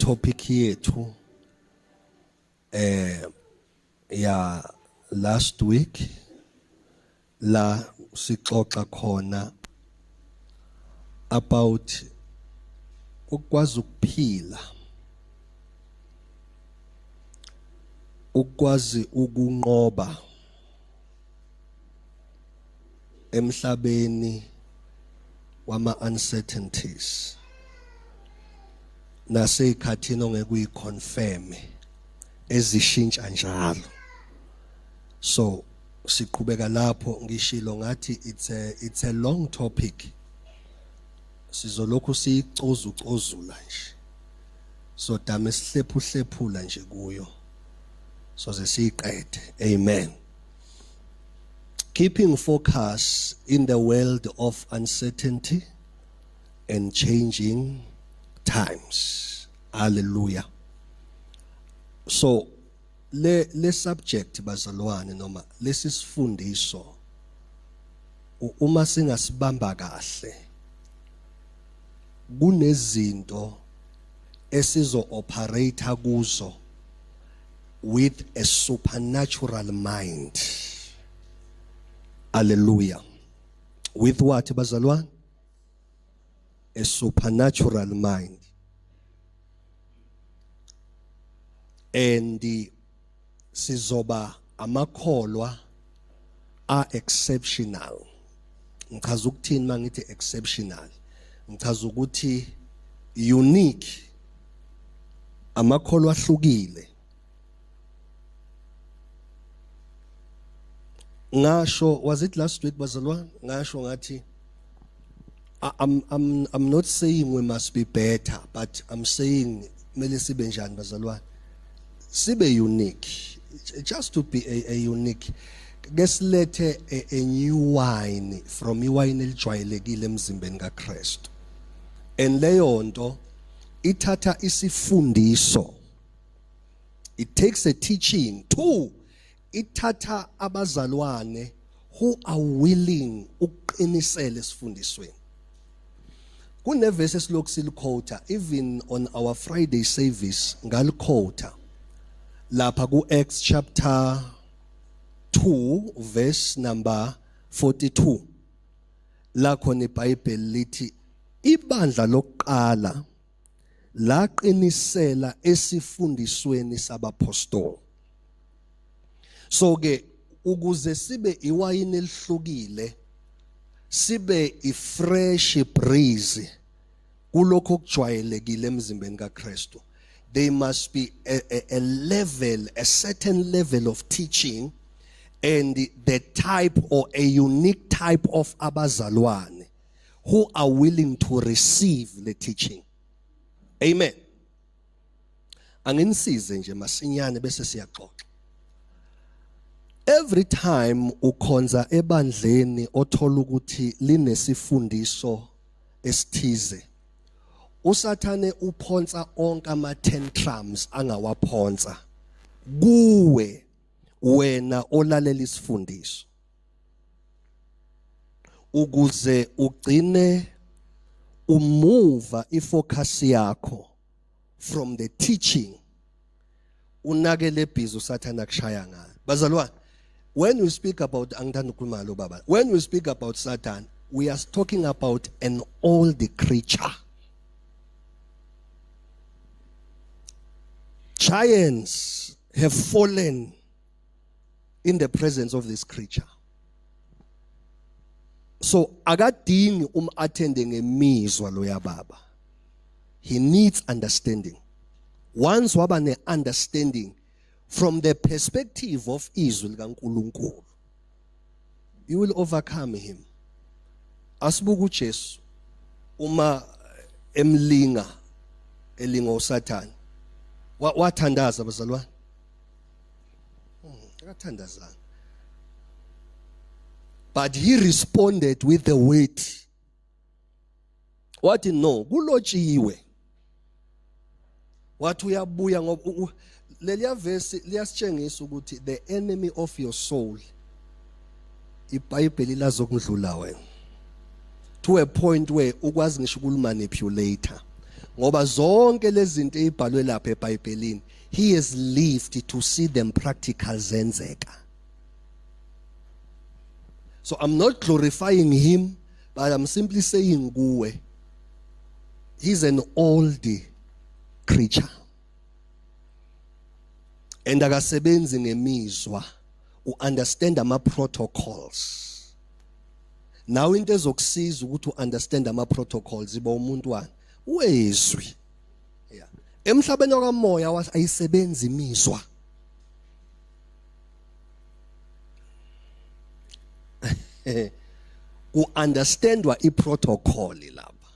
Topic yethu ya last week la sixoxa khona about ukwazi ukuphila, ukwazi ukunqoba emhlabeni wama uncertainties naseyikhathini ongeke uyiconfirm ezishintsha njalo. So siqhubeka lapho, ngishilo ngathi it's a long topic, sizolokhu siyicozu cozula nje, so dame sihlephu hlephula nje kuyo soze siyiqede. Amen. Keeping focus in the world of uncertainty and changing times. Hallelujah. So le subject bazalwane, noma lesi sifundiso, uma singasibamba kahle, kunezinto esizo operate kuzo with a supernatural mind. Hallelujah. With what bazalwane? A supernatural mind. And sizoba amakholwa are exceptional. Ngichaza ukuthini mangithi exceptional? Ngichaza ukuthi unique, amakholwa ahlukile. Ngasho, was it last week bazalwane? Ngasho ngathi I'm not saying we must be better, but I'm saying kumele sibe njani bazalwane? Sibe unique. Just to be a unique. Ke silethe a new wine from iwine elijwayelekile emzimbeni kaKristu. And leyo nto ithatha isifundiso. It takes a teaching. Two, ithatha abazalwane who are willing ukuqinisela esifundisweni. Kunevesi esilokhu siliquota even on our Friday service, ngaliquota lapha ku Acts chapter 2 verse number 42, la khona iBhayibheli lithi ibandla lokuqala laqinisela esifundisweni sabapostoli. So ke ukuze sibe iwayini elihlukile, sibe ifresh breeze kulokho okujwayelekile emzimbeni kaKristu, there must be a level, a certain level of teaching and the type or a unique type of abazalwane who are willing to receive the teaching. Amen. Anginisize nje masinyane bese siyaxoxa. Every time ukhonza ebandleni othola ukuthi linesifundiso esithize, uSathane uphonsa onke ama tantrums angawaphonsa kuwe wena olalela isifundiso, ukuze ugcine umuva ifocus yakho from the teaching, unake le busy uSathana akushaya ngayo. Bazalwane, when we speak about, angithanda ukukhuluma lo baba, when we speak about Satan, we are talking about an old creature. Giants have fallen in the presence of this creature. So akadingi attende ngemizwa loya baba. He needs understanding. Once waba ne understanding from the perspective of izwi likaNkulunkulu, you will overcome him. Asibuka uJesu uma emlinga, elinga uSathane, wathandaza bazalwane? Akathandazanga, but he responded with the word. Wathi no, kulotshiwe. Wathi uyabuya ngoba leliya verse liyasitshengisa ukuthi the enemy of your soul, iBhayibheli lazokudlula wena to a point where ukwazi ngisho ukulimanipulate, Ngoba zonke lezi zinto ezibhalwe lapha eBhayibhelini, he has lived to see them practical zenzeka. So I'm not glorifying him, but I'm simply saying kuwe, he's an old creature. And akasebenzi ngemizwa, uunderstand ama protocols. Nawe into ezokusiza ukuthi uunderstand ama protocols iba umuntu wani wezwi. Yeah. Emhlabeni wakamoya ayisebenzi imizwa. Ku-understandwa i-protocol lapha.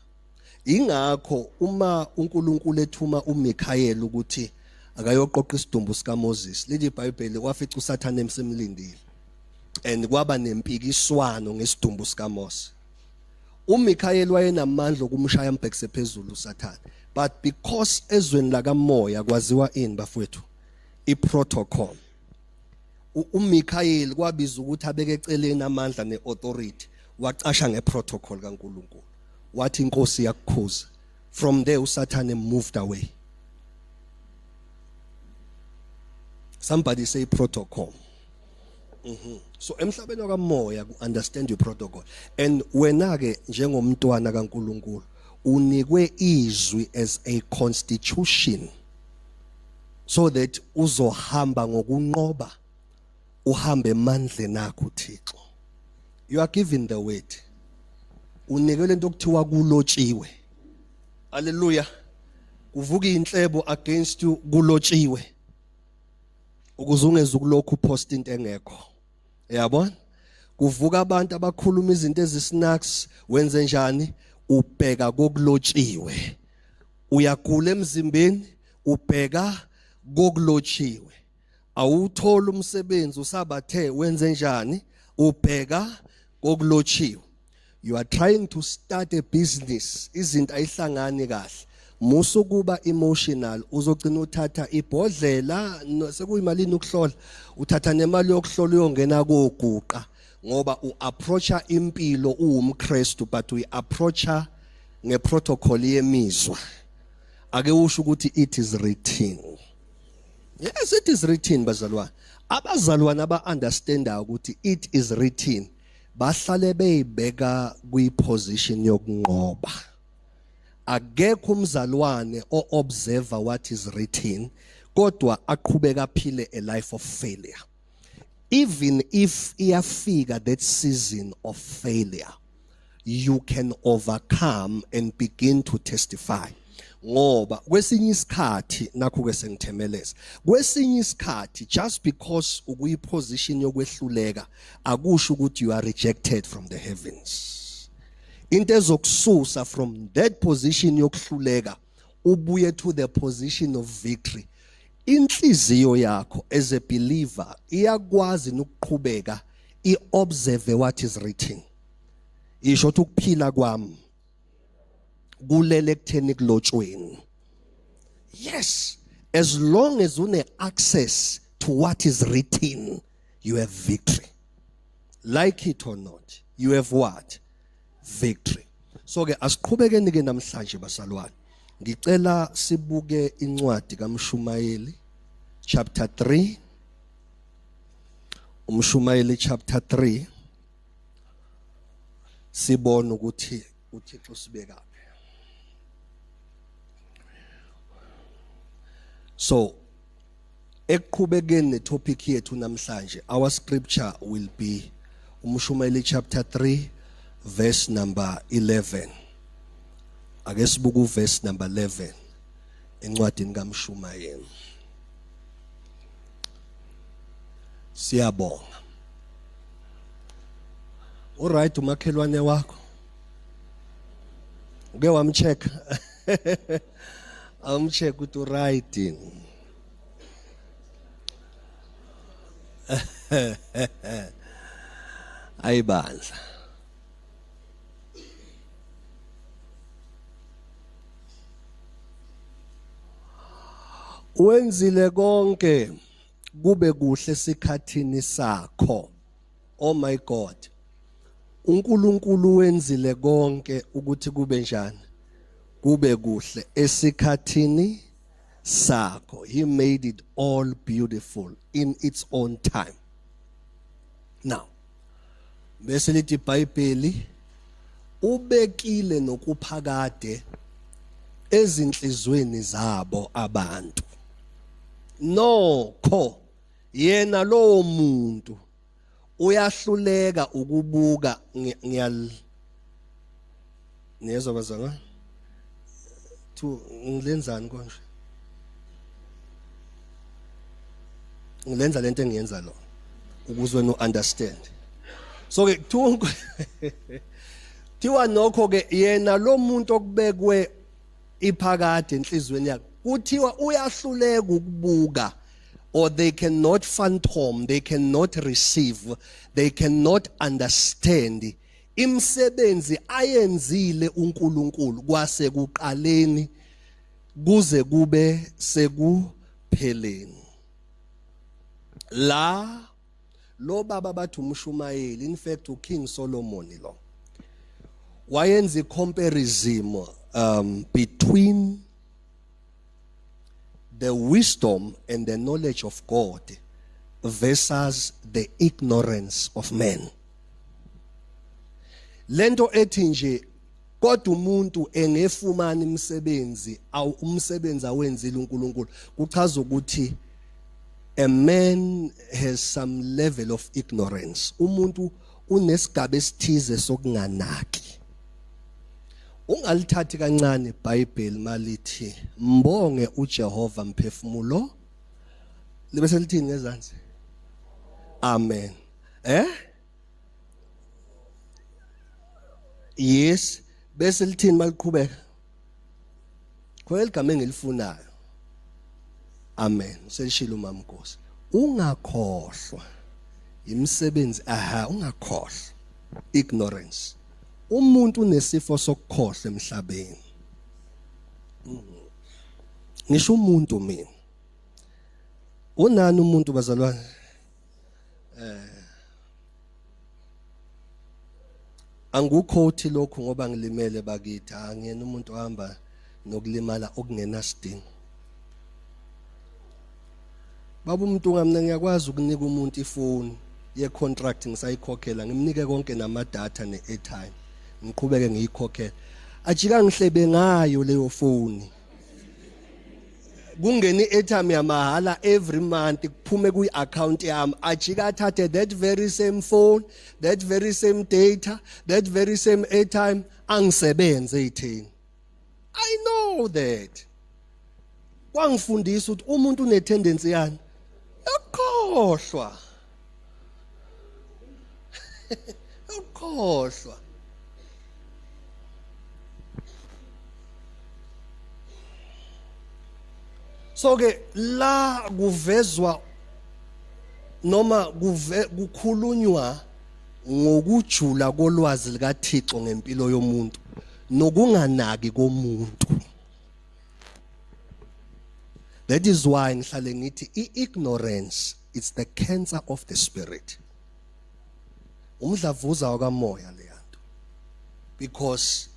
Ingakho uma uNkulunkulu ethuma uMikhayeli ukuthi akayoqoqa isidumbu sikaMoses, lithi iBhayibheli wafica uSathane emsemlindile. And kwaba nempikiswano ngesidumbu sikaMose. uMikhayeli wayenamandla okumshaya ambhekise phezulu uSathane. But because ezweni lakamoya kwaziwa ini bafowethu? I-protocol. uMikhayeli kwabiza ukuthi abeke eceleni amandla neauthority, wacasha ngeprotocol kaNkuluNkulu. Wathi inkosi yakukhuza. From there uSathane moved away. Somebody say protocol. So emhlabeni wakamoya ku understand your protocol. And wena ke njengomntwana kaNkuluNkulu unikwe izwi as a constitution so that uzohamba ngokunqoba, uhambe emandleni akho uThixo. You are given the word. Unikwe lento okuthiwa kulotshiwe. Hallelujah. Kuvuka inhlebo against you, kulotshiwe. Ukuze ungeze ukulokhu upost into engekho. Yabona? Kuvuka abantu abakhuluma izinto ezisnacks, wenze njani? Ubheka kokulotshiwe. Uyagula emzimbeni, ubheka kokulotshiwe. Awuthola umsebenzi usabathe, wenze njani? Ubheka kokulotshiwe. You are trying to start a business, izinto ayihlangani kahle. Musa ukuba emotional, uzogcina uthatha ibhodlela sekuyimalini ukuhlola, uthatha nemali yokuhlola uyongena koguqa, ngoba uapproacha impilo uwumKristu, but uyiapproacha ngeprotocol yemizwa. Ake usho ukuthi it is written. Yes, it is written bazalwane. Abazalwane aba understandayo ukuthi it is written bahlale beyibeka kwiposition yokunqoba. Akekho umzalwane o-observer what is written kodwa aqhubeka aphile a life of failure. Even if iyafika that season of failure, you can overcome and begin to testify. Ngoba kwesinye isikhathi nakho ke sengithemeleza, kwesinye isikhathi just because ukuyiposition yokwehluleka akusho ukuthi you are rejected from the heavens. Into ezokususa from that position yokuhluleka ubuye to the position of victory, inhliziyo yakho as a believer iyakwazi nokuqhubeka iobserve what is written. Isho ukuthi ukuphila kwami kulele ekutheni kulotshweni. Yes, as long as une access to what is written, you have victory. Like it or not, you have what? Victory. So ke asiqhubekeni ke namhlanje bazalwane. Ngicela sibuke incwadi kaMshumayeli chapter 3. UMshumayeli chapter 3 sibone ukuthi uThixo sibekaphi. So ekuqhubekeni netopic yethu namhlanje, our scripture will be uMshumayeli chapter 3 verse number 11. Ake sibuke uverse number 11 encwadini kaMshumayeli. Siyabonga. Uright umakhelwane wakho? Uke wamcheck? Awumcheck ukuthi uright? Ayibandla. Wenzile konke kube kuhle esikhathini sakho. Oh my God. uNkulunkulu wenzile konke ukuthi kube njani? Kube kuhle esikhathini sakho. He made it all beautiful in its own time. Now bese lithi iBhayibheli ubekile nokuphakade ezinhlizweni zabo abantu. Nokho yena lowo muntu uyahluleka ukubuka. Ngiyal niyezwa bazalwane thu ngilenzani konje, ngilenza lento engiyenza lo ukuze wena uunderstand. So ke kuthiwa nokho ke yena lo muntu okubekwe iphakade enhlizweni yakhe, kuthiwa uyahluleka ukubuka, or they cannot phantom, they cannot receive, they cannot understand imisebenzi ayenzile uNkulunkulu kwase kuqaleni kuze kube sekupheleni. La lo baba bathi umshumayeli, in fact uKing Solomon lo wayenza comparison between the wisdom and the knowledge of God versus the ignorance of man. Lento ethi nje kodwa umuntu engefumana imisebenzi awu umsebenzi awenzile uNkulunkulu, kuchaza ukuthi a man has some level of ignorance. Umuntu unesigaba esithize sokunganaki. Ungalithathi kancane iBhayibheli malithi mbonge uJehova mphefumulo, libe selithini ngezansi? Amen. Yes, bese lithini maliqhubeka? Khona ligama engilifunayo. Amen. Selishilo umama Nkosi. Ungakhohlwa imisebenzi, aha, ungakhohlwa. Ignorance. Umuntu unesifo sokukhohlwa emhlabeni. Ngisho umuntu mina. Unani umuntu bazalwane? Angukhothi lokhu ngoba ngilimele bakithi, angiyena umuntu ohamba nokulimala okungenasidingo. Baba umuntu ngamna ngiyakwazi ukunika umuntu ifoni ye contract ngisayikhokhela, ngimnike konke nama data ne airtime, ngiqhubeke ngiyikhokhela. Ajika ngihlebe ngayo leyo foni. Kungena i-airtime yamahala every month, kuphume kwi-account yami, ajika athathe that very same phone, that very same data, that very same airtime, angisebenze eyitheni. I know that. Kwangifundisa ukuthi umuntu une-tendency yani yokukhohlwa, yokukhohlwa. So ke la kuvezwa noma kuve kukhulunywa ngokujula kolwazi likaThixo ngempilo yomuntu nokunganaki komuntu. That is why ngihlale ngithi i-ignorance, it's the cancer of the spirit. Umdlavuza wakamoya leyanto, because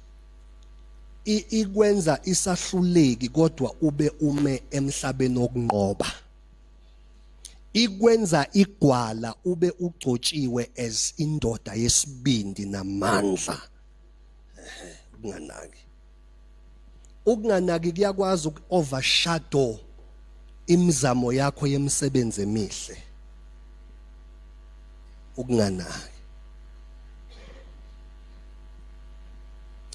ikwenza isahluleki kodwa ube ume emhlabeni wokunqoba. Ikwenza igwala ube ugcotshiwe as indoda yesibindi namandla. Ukunganaki, ukunganaki kuyakwazi uku-overshadow imizamo yakho yemisebenzi emihle. Ukunganaki.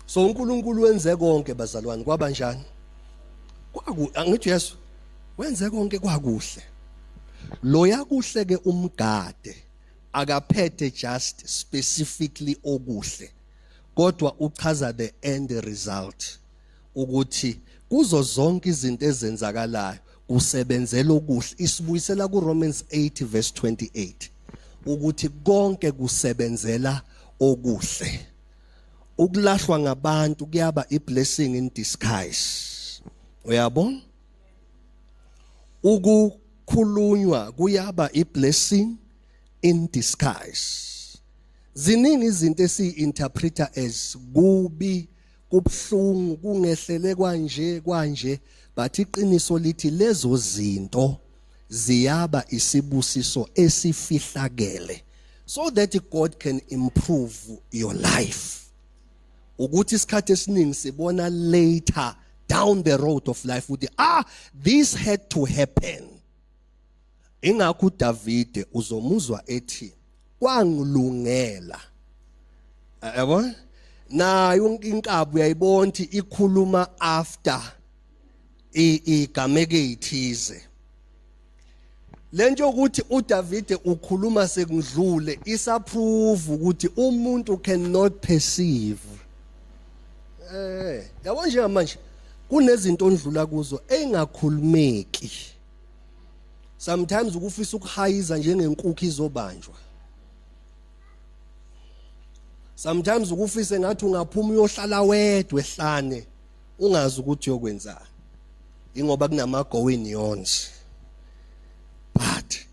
So uNkulunkulu wenze konke bazalwane kwaba njani? Kwaku angithi Yesu wenze konke kwakuhle. Loya kuhle ke umgade akaphethe just specifically okuhle, kodwa uchaza the end result ukuthi kuzo zonke izinto ezenzakalayo kusebenzela okuhle. Isibuyisela ku Romans 8 verse 28 ukuthi konke kusebenzela okuhle. Ukulahlwa ngabantu kuyaba i blessing in disguise, uyabona? Ukukhulunywa kuyaba i blessing in disguise. Ziningi izinto esiyi-interpreta as kubi. Kubhlungu kungehlele kwanje kwanje, but iqiniso lithi lezo zinto ziyaba isibusiso esifihlakele so that God can improve your life. Ukuthi isikhathi esiningi sibona later down the road of life ukuthi this had to happen. Ingakho uDavide uzomuzwa ethi kwangilungela, yabo, nayo inkabi uyayibona ukuthi ikhuluma after igameke ithize. Lento yokuthi uDavide ukhuluma sekudlule isaprove ukuthi umuntu cannot perceive. Yabo, njengamanje kunezinto ondlula kuzo engakhulumeki. Sometimes ukufisa ukuhayiza njengenkukhu izobanjwa. Sometimes ukufise ngathi ungaphuma uyohlala wedwa ehlane ungazi ukuthi uyokwenzani, ingoba kunama going ons. But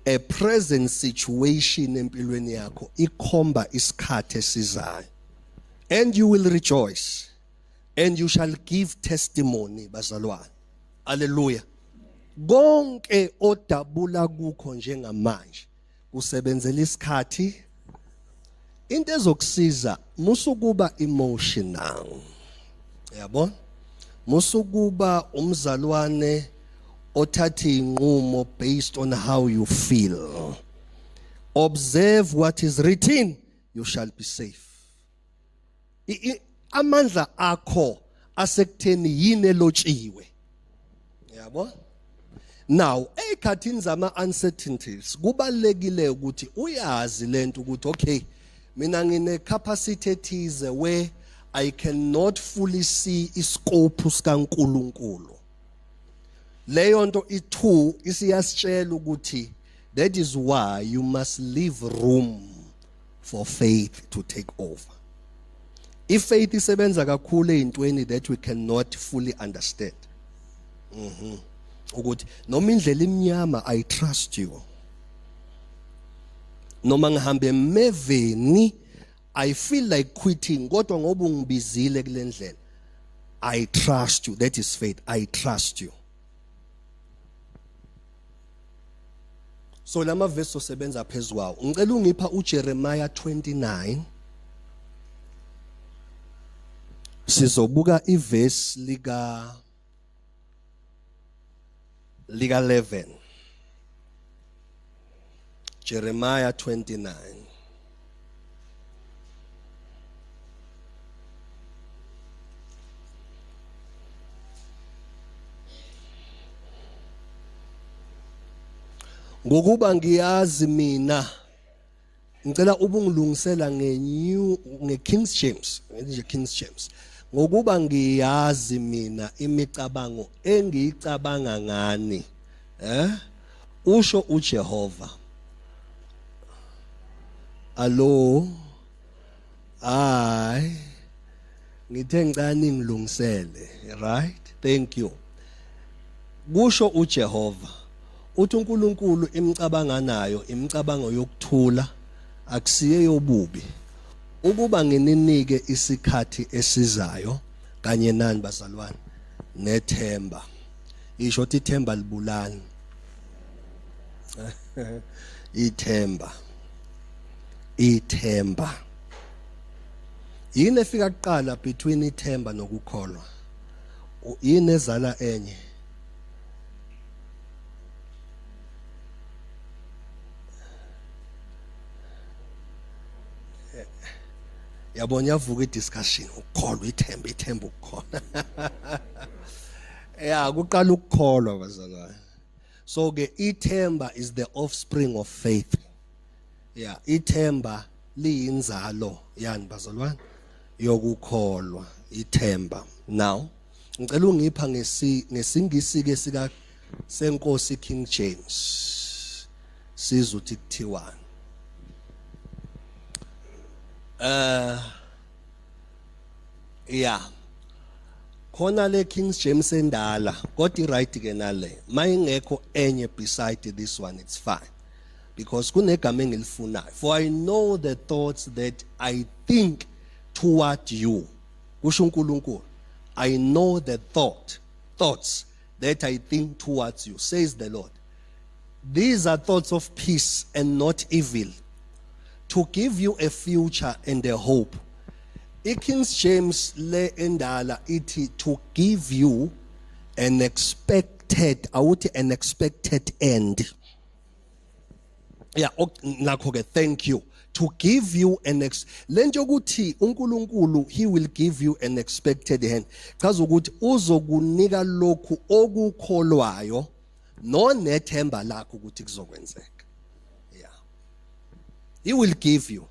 a present situation empilweni yakho ikhomba isikhathi esizayo, and you will rejoice and you shall give testimony, bazalwane. Hallelujah. Konke odabula kukho njengamanje kusebenzela isikhathi. Into ezokusiza, musukuba emotional, yabo, musukuba umzalwane othatha inqumo based on how you feel. Observe what is written, you shall be safe. Amandla akho asekutheni yini elotshiwe, yabo. Now ekhathini zama uncertainties kubalekile ukuthi uyazi lento ukuthi okay, mina ngine capacity ethize where I cannot fully see iscope sikaNkuluNkulu. Leyo nto i2 isiyasitshela ukuthi that is why you must leave room for faith to take over. Ifaith isebenza kakhulu ezintweni that we cannot fully understand. Ukuthi noma indlela imnyama, I trust you. Noma ngihambe emeveni, I feel like quitting, kodwa ngoba ungibizile kule ndlela, I trust you. That is faith. I trust you. So lama verse osebenza phezukwawo, ngicela ungipha uJeremiah 29. Sizobuka iverse lika 11. Jeremiah 29. Ngokuba ngiyazi mina, ngicela ubungilungisela ngenew ngeKing James, nje King James. Ngokuba ngiyazi mina imicabango engiyicabanga ngani, usho uJehova. Allo, ay, ngithe ngicela ningilungisele, right? Thank you. Kusho uJehova, uthi uNkulunkulu imicabanga nayo imicabango yokuthula, akusiye yobubi, ukuba ngininike isikhathi esizayo kanye nani, bazalwane, nethemba. Isho ukuthi ithemba libulani. Ithemba, ithemba yini efika kuqala between ithemba nokukholwa? Yini ezala enye? Yabona, yavuka idiscussion, ukukholwa, ithemba, ithemba, ukukholwa. Yeah, kuqala ukukholwa, bazalwane. So ke ithemba is the offspring of faith. Yeah, ithemba liyinzalo yani, bazalwane, yokukholwa, ithemba. Now ngicela ungipha ngesingisi ke sika senkosi King James, sizuthi kuthiwani. Yeah, khona le King James endala, kodwa i-right ke nale. Mayingekho enye beside this one, it's fine, because kunegama engilifunayo. For I know the thoughts that I think toward you. Kusho uNkulunkulu, I know the thoughts that I think towards you, says the Lord. These are thoughts of peace and not evil, to give you a future and a hope. IKing James le endala ithi to give you an expected, awuthi an expected end. Yeah, nakho ke, thank you. To give you an ex lento yokuthi uNkulunkulu he will give you an expected end. Chaza ukuthi uzokunika lokhu okukholwayo nonethemba lakho ukuthi kuzokwenzeka. Yeah. He will give you.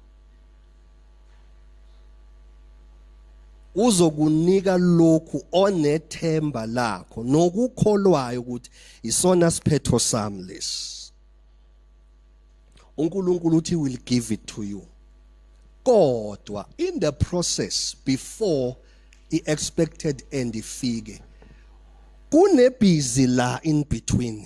Uzokunika lokhu onethemba lakho nokukholwayo ukuthi isona siphetho sami lesi. uNkulunkulu uthi will give it to you. Kodwa in the process before i-expected end ifike kunebhizi la in between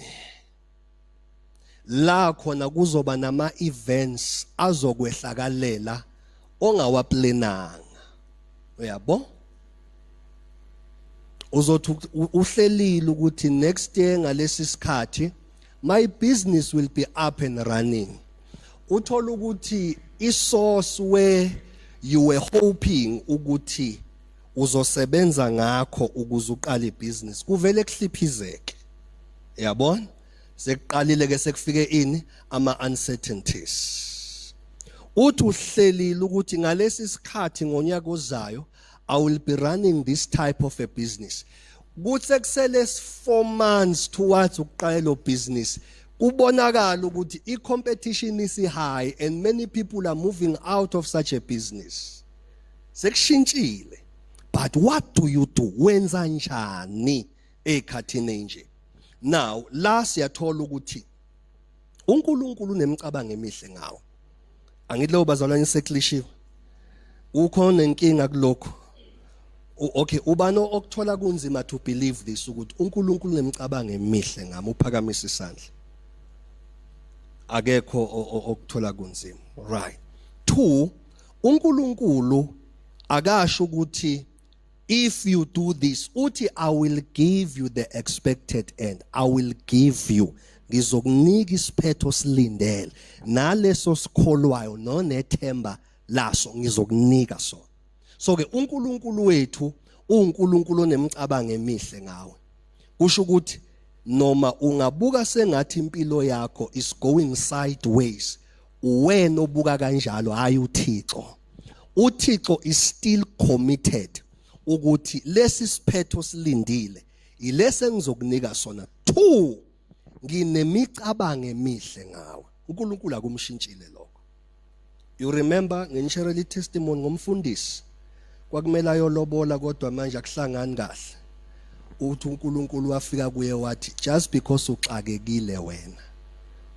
la khona kuzoba nama events azokwehlakalela ongawaplananga uyabo. Uzothi uhlelile ukuthi next year ngalesi sikhathi my business will be up and running. Uthola ukuthi isource where you were hoping ukuthi uzosebenza ngakho ukuze uqale ibusiness kuvele kuhliphizeke, yabona. Sekuqalile ke, sekufike ini, ama uncertainties. Uthi uhlelile ukuthi ngalesi sikhathi ngonyaka ozayo I will be running this type of a business. Kuthe kusele 4 months towards ukuqala lo business, kubonakala ukuthi i-competition is high and many people are moving out of such a business. Sekushintshile. But what do you do? Wenza njani ekhathini nje? Now la siyathola ukuthi uNkulunkulu unemicabango emihle ngawo. Angithi leyo bazalwane seklishiwe. Ukhona nenkinga kulokho. Okay, ubani okuthola kunzima to believe this ukuthi uNkulunkulu unemicabango emihle ngami? Uphakamisa isandla. Akekho okuthola kunzima. Right. 2, uNkulunkulu akasho ukuthi if you do this, uthi I will give you the expected end. I will give you, ngizokunika isiphetho silindele naleso sikholwayo nonethemba laso, ngizokunika sona. So ke uNkulunkulu wethu uNkulunkulu onemicabango emihle ngawe. Kusho ukuthi noma ungabuka sengathi impilo yakho is going sideways, uwena obuka kanjalo, hayi uThixo. uThixo is still committed ukuthi lesi siphetho silindile ilese ngizokunika sona. 2, nginemicabango emihle ngawe. uNkulunkulu akumshintshile lokho. You remember ngisharele testimony ngomfundisi kwakumele ayolobola, kodwa manje akuhlangani kahle. Uthi uNkulunkulu wafika kuye wathi just because uxakekile wena,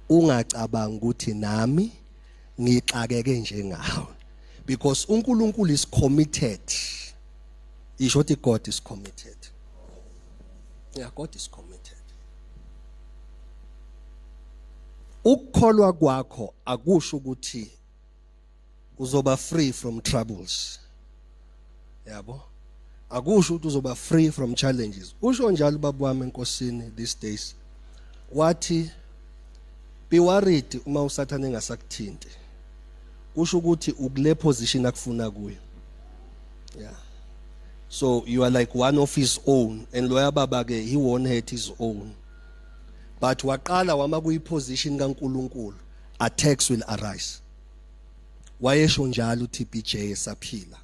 ungacabanga ukuthi nami ngixakeke njengawe, because uNkulunkulu is committed. Isho ukuthi God is committed. Yeah, God is committed. Ukukholwa kwakho akusho ukuthi uzoba free from troubles, yabo. Akusho ukuthi uzoba free from challenges. Usho njalo ubaba wami enkosini these days, wathi be worried uma usathane engasakuthinti, kusho ukuthi ukule position akufuna kuyo. Yeah, so you are like one of his own, and loya baba ke, he won't hurt his own, but waqala wama kuyi position kaNkuluNkulu, attacks will arise. Wayesho njalo uTBJ esaphila,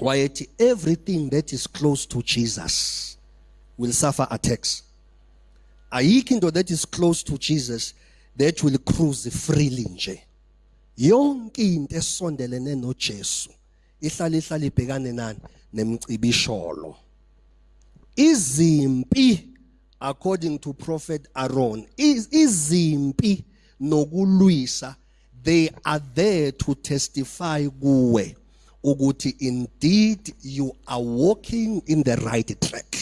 wayethi everything that is close to Jesus will suffer attacks. Ayikho into that is close to Jesus that will cruise freely nje. Yonke into esondelene noJesu ihlala ihlala ibhekane nani? Nemcibisholo. Izimpi, according to Prophet Aaron, izimpi nokulwisa, they are there to testify kuwe ukuthi indeed you are walking in the right track.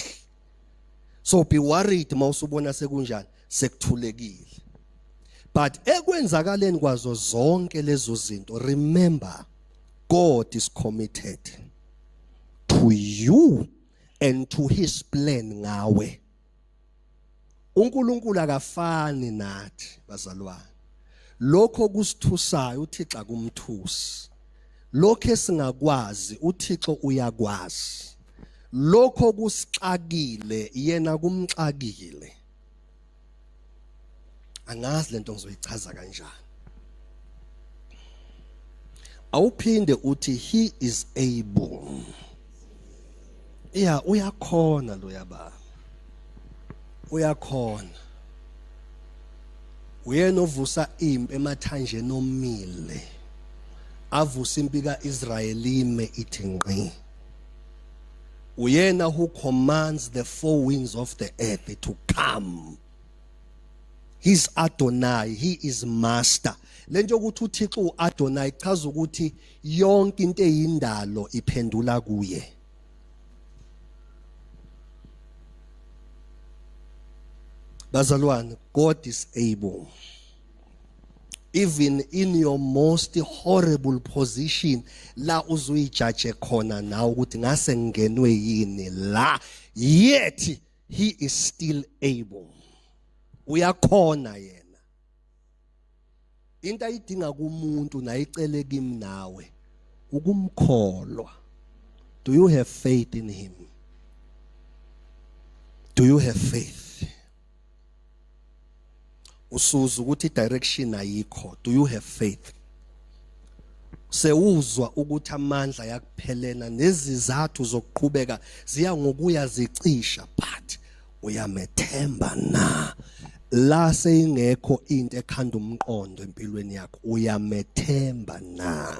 So be worried mawusubona sekunjani, sekuthulekile. But ekwenzakaleni kwazo zonke lezo zinto, remember God is committed. to you and to his plan ngawe. uNkulunkulu akafani nathi bazalwane. Lokho kusithusayo uThixo akumthusi. Lokho esingakwazi uThixo uyakwazi. Lokho kusixakile yena kumxakile. Angazi lento ngizoyichaza kanjani. Awuphinde uthi he is able. Yeah, uyakhona lo yaba. Uyakhona. Uyena ovusa impi emathanjeni omile. Avusa impi kaIsrael ime ithi ngqi. Uyena who commands the four winds of the earth to come. He's Adonai, he is master. Lento yokuthi uThixo uAdonai ichaza ukuthi yonke into eyindalo iphendula kuye. Bazalwane, God is able. Even in your most horrible position la uzuyijaje khona nawe ukuthi ngase ngingenwe yini la, yet he is still able. Uyakhona yena. Into ayidinga kumuntu nayicele kimi nawe ukumkholwa. Do you have faith in him? Do you have faith? Usuza ukuthi direction ayikho. Do you have faith? Sewuzwa ukuthi amandla yakuphelena nezizathu zokuqhubeka ziya ngokuya zicisha, but uyamethemba na? La seyingekho into ekhanda umqondo empilweni yakho, uyamethemba na?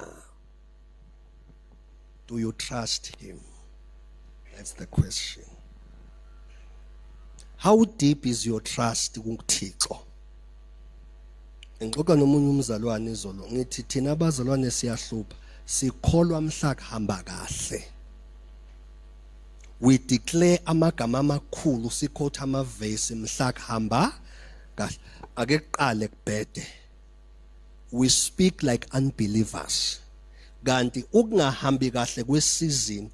Do you trust him? That's the question. How deep is your trust kuThixo? Ngixoxa nomunye umzalwane izolo, ngithi thina abazalwane siyahlupha, sikholwa mhla kuhamba kahle. We declare amagama amakhulu, sikhotha amavesi mhla kuhamba kahle. Ake kuqale kubhede. We speak like unbelievers. Kanti ukungahambi kahle kwesizini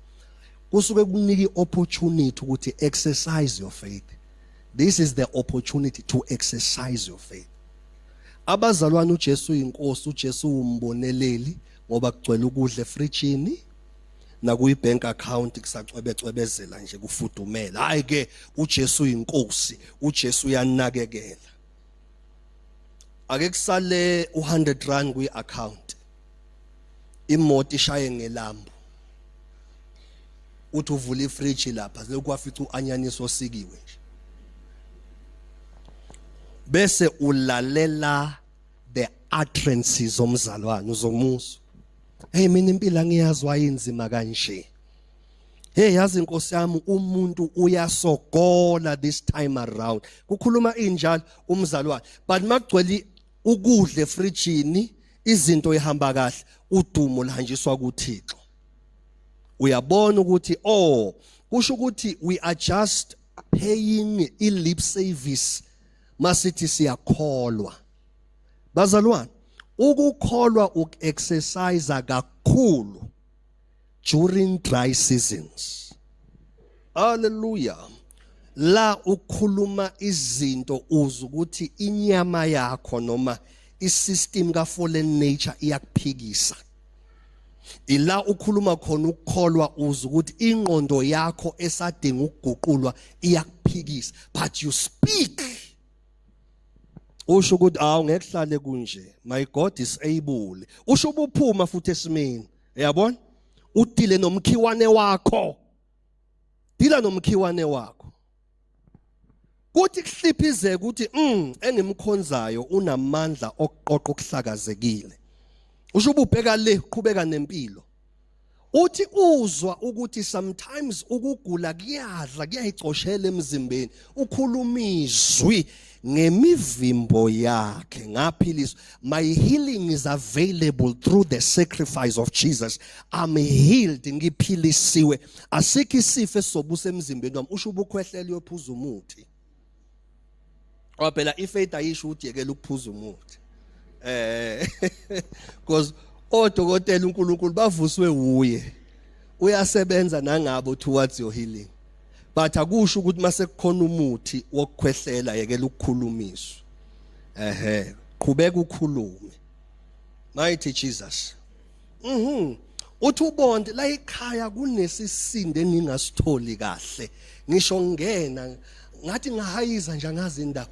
kusuke kunika iopportunity ukuthi exercise your faith. This is the opportunity to exercise your faith. Abazalwane, uJesu uyinkosi, uJesu umboneleli ngoba kugcwele ukudla efrijini nakuyi bank account kusacwebecwebezela nje kufudumela. Hayi ke, uJesu uyinkosi, uJesu uyanakekela. Ake kusale u100 rand kwi account, imoto ishaye ngelambu, uthi uvula ifridge lapha lokhu wafica uanyanisi osikiwe nje, bese ulalela the utterances zomzalwane uzomuzwa, hey, mina impilo angiyazi wayinzima kanje. Hey, yazi inkosi yami, umuntu uyasokola this time around. Kukhuluma injalo umzalwane, but makugcwele ukudla efrijini, izinto ihamba kahle, udumo lihanjiswa kuThixo. Uyabona ukuthi oh, kusho ukuthi we are just paying i lip service masithi siyakholwa. Bazalwane, ukukholwa ukuexercise kakhulu during dry seasons. Hallelujah. La ukhuluma izinto uza ukuthi inyama yakho noma isystem ka fallen nature iyakuphikisa. Ila ukhuluma khona ukukholwa uza ukuthi ingqondo yakho esadinga ukuguqulwa iyakuphikisa, but you speak, usho ukuthi awu, ngeke kuhlale kunje, my God is able. Usho ubuphuma futhi esimeni, uyabona, udile nomkhiwane wakho, dila nomkhiwane wakho, kuthi kuhliphizeke ukuthi engimkhonzayo unamandla okuqoqa okuhlakazekile. Usho ububheka le, uqhubeka nempilo, uthi uzwa ukuthi sometimes ukugula kuyadla, kuyayicoshela emzimbeni, ukhuluma izwi, ngemivimbo yakhe ngaphiliswa. My healing is available through the sacrifice of Jesus. I'm healed, ngiphilisiwe, asikho isifo esizobusa emzimbeni wami. Usho ubukhwehlela, uyophuza umuthi. Ngoba phela ifaith ayisho ukuthi yekela ukuphuza umuthi, because odokotela uNkulunkulu bavuswe uye. Uyasebenza nangabo towards your healing. But akusho ukuthi mase kukhona umuthi wokukhwehlela yekela ukukhulumiswa. Ehhe, qhubeka ukhulume. Mighty Jesus. Uthi ubonde la ekhaya kunesisindo engingasitholi kahle. Ngisho ngena ngathi ngahayiza nje angazi indaba.